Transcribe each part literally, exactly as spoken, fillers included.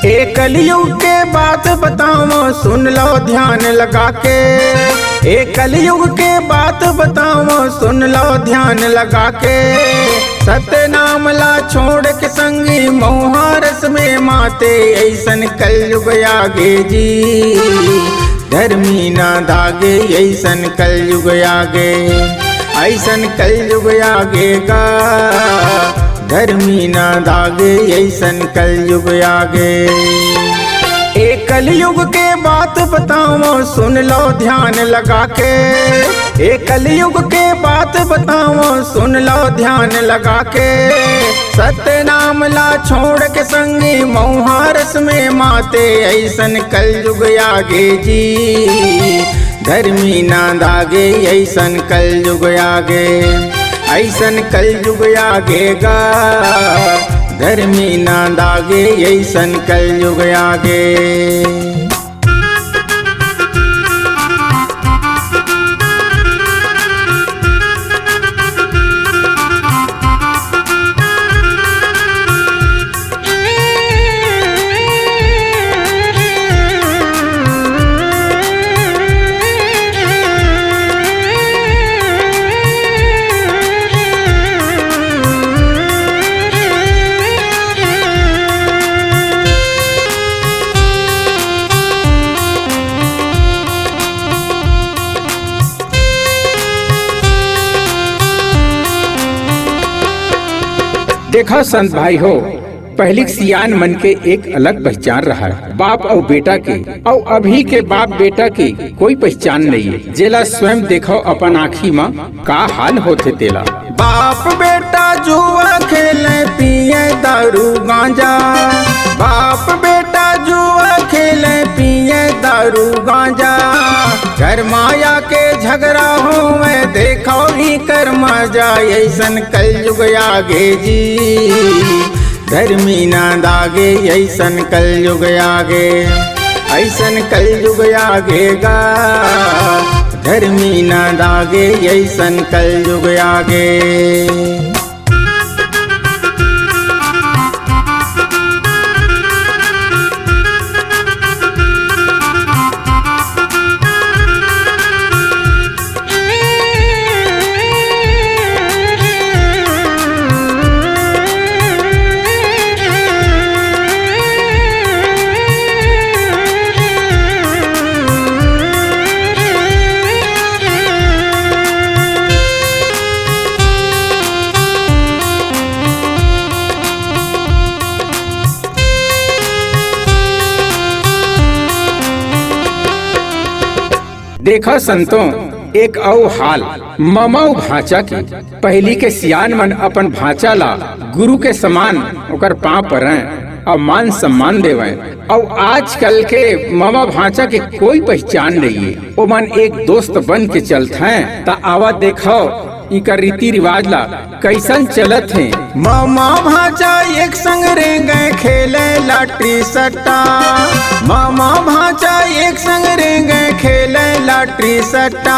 ए कलयुग के बात बतावो, सुन लो ध्यान लगा के। ए कलयुग के बात बतावो, सुन लो ध्यान लगा के। सत्य नाम ला छोड़ के संगी, मौहारस में माते, ऐसन कलयुग आगे जी। धर्मी ना दागे, ऐसन कलयुग आगे। ऐसन कलयुग आगे गा, धर्मी ना दागे, ऐसन कलयुग आगे। ए कलयुग के बात बतावो, सुन लो ध्यान लगा के। ए कलयुग के बात बतावो, सुन लो ध्यान लगा के। सत्य नाम ला छोड़ के संगी, मौहारस में माते, ऐसन कलयुग आगे जी। धर्मी ना दागे, ऐसन कलयुग आगे। ऐसन कलयुग आगे गा, धर्मी ना दागे, ऐसन कलयुग आगे। देखा संत भाई हो, पहिली के सियान मन के एक अलग पहचान रहा है। बाप अउ बेटा के, अउ अभी के बाप बेटा के कोई पहचान नहीं है। जेला स्वयं देखो अपन आँखी म का हाल होथे तेला। बाप बेटा जुआ खेले, पिए दारू गांजा। बाप बेटा जुआ खेले, पिए दारू गांजा। घर माया के झगड़ा होवे, देखो ही कर मजा। ऐसन कलयुग आगे जी, धर्मी ना दागे, ऐसन कलयुग आगे। ऐसन कलयुग आगे गा, धर्मी ना दागे, ऐसन कलयुग आगे। देखा संतों, एक अउ हाल ममा अउ भांचा के। पहिली के सियान मन अपन भांचा ला गुरु के समान ओकर पांव परय अउ मान सम्मान देवय। अउ आजकल के ममा भांचा के कोई पहचान नइये। ओमन एक दोस्त बन के चलथंय। त आवा देखव इकर रीति रिवाज ला कइसन चलत हे। मामा भांचा एक संग रेंगे खेले लाटरी सट्टा। मामा भांचा एक संग रेंगे खेले लाटरी सट्टा।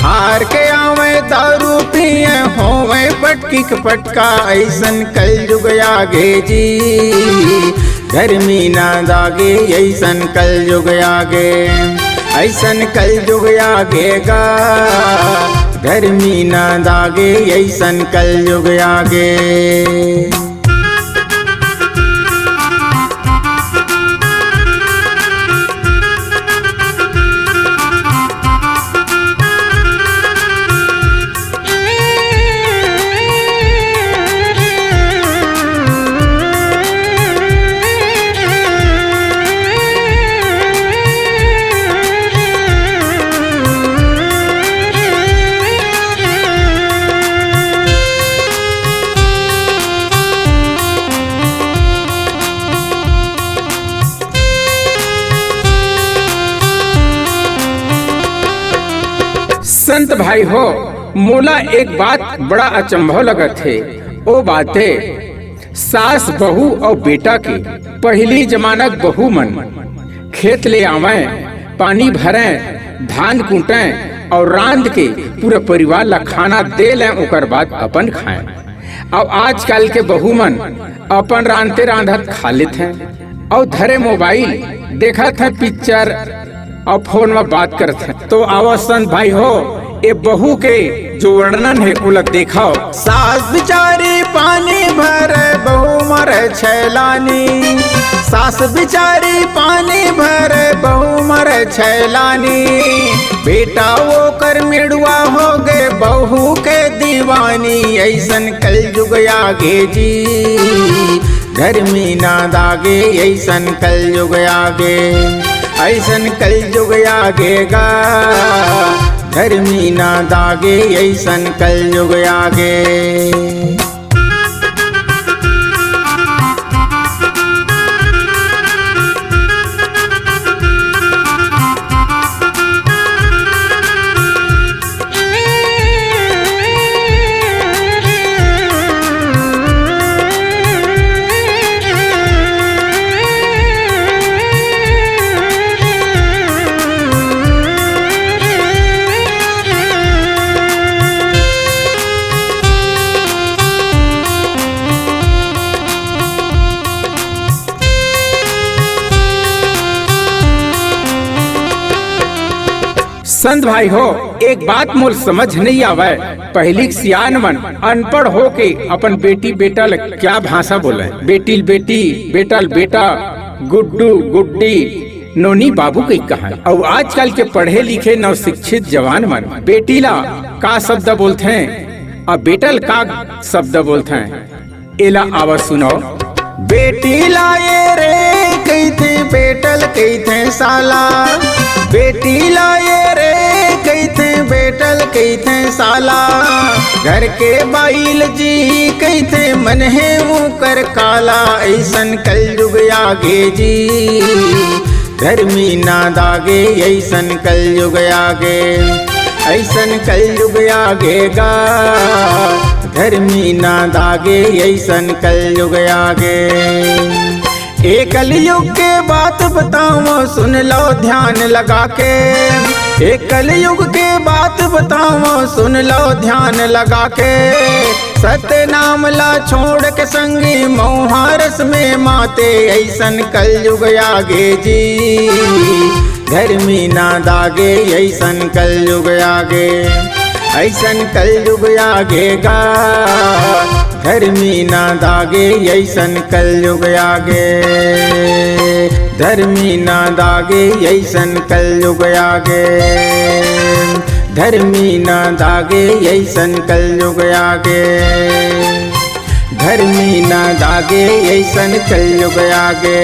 हार के आवे दारू पिए होवे पटकी के पटका। ऐसन कलयुग आगे जी, धर्मी ना दागे। ऐसन कलयुग आगे, ऐसन कलयुग आगे गा। धर्मी ना दागे, ऐसन कलयुग आगे। संत भाई हो, मोला एक बात बड़ा अचंभव लगत हे। ओ बाते सास, बहू अउ बेटा के। पहिली जमाना के बहू मन खेत ले आवंय, पानी भरंय, धान कूटंय अउ रांध के पूरा परिवार ला खाना दे लें, ओकर बाद अपन खाएं। अउ आजकल के बहू मन अपन रांधते रांधत खा लेथें। अउ धरे मोबाइल, देखत हे पिक्चर अउ फोन म बात करत हे। तो आवा संत भाई हो, ए बहू के जो वर्णन हे ओला देखव। सास बिचारी पानी भर, बहू मर छैलानी। सास बिचारी पानी भर, बहू मर छैलानी। बेटा ओकर मेड़ुआ हो गे, बहू के दीवानी। अइसन कलयुग आगे जी, धर्मी ना दागे। अइसन कलयुग आगे, अइसन कलयुग आगे गा, धर्मी ना दागे। अइसन कलयुग आगे। संत भाई हो, एक बात मोर समझ नइ आवय। पहिली के सियान मन अनपढ़ होके अपन बेटी बेटा ल क्या भाषा बोलय? बेटी ल बेटी, बेटा ल बेटा, गुड्डू, गुड्डी, नोनी, बाबू कहि कहय। अउ आजकल के पढ़े लिखे नवशिक्षित जवान मन बेटी ला का शब्द बोलथें, अउ बेटा ल का शब्द बोलथें? एला आवा सुनव। बेटी ला ए रे कहिथे, बेटा ल कहिथे साला। बेटी ला ए रे कहिथे, बेटा ल कहिथे साला। घर के बाई ल जी कहिथे, मन हे ओकर काला। अइसन कलयुग आगे जी, धर्मी ना दागे। अइसन कलयुग आगे, अइसन कलयुग आगे गा, धर्मी ना दागे। अइसन कलयुग आगे। ए कलयुग के बात बतावं, सुन लव ध्यान लगा के। ए कलयुग के बात बतावं, सुन लव ध्यान लगा के। सत्य नाम ला छोड़ के संगी, मउहा रस में माते। अइसन कलयुग आगे जी, धर्मी ना दागे। अइसन कलयुग आगे, अइसन कलयुग आगे गा, धर्मी ना दागे। अइसन कलयुग आगे, धर्मी ना दागे। अइसन कलयुग आगे, धर्मी ना दागे। अइसन कलयुग आगे, धर्मी ना दागे। अइसन कलयुग आगे।